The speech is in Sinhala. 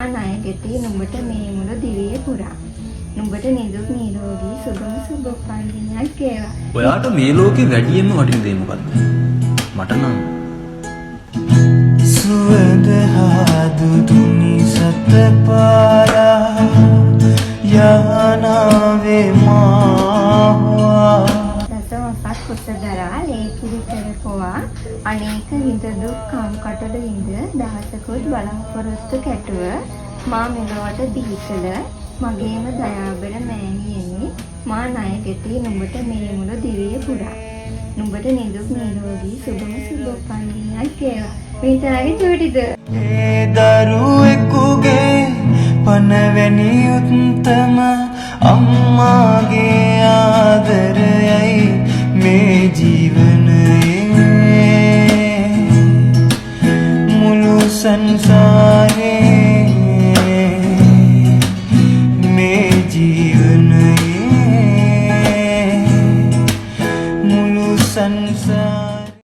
ණය ගැටේ නුඹට මේ මුළු දිවිය පුරා. නුඹට නිදුක් නිරෝගී සුබම සුබ උපන්දිනයක් වේවා. ඔයාට මේ ලෝකේ වැඩියෙන්ම වටින දේ මොකද්ද? මට නම් සුවඳ හාදුතුනි සත පාරා යානාවේ මාහුවා. දස මසක් කුස දරා ලේ කිරි කර පොවා අනේක විඳ දුක් කම්කටොළු විඳ දහසකුත් බලාපොරොත්තු කැටුව මා මෙලොවට බිහි කළ මගේම දයාබර මෑණියනි, මා ණය ගැටේ නුඹට මේ මුළු දිවිය පුරා. නුඹට නිදුක් නිරෝගී සුබම සුබ උපන්දිනයක් වේවා. මේ තරගේ චූටිද? ඒ දරුවෙකුගේ පණවැනි උත්තම අම්මාගේ ආදරයයි මේ ජීවනයේ මුළු සංසාරේ මේ ජීවනයේ මුළු සංසාරේ.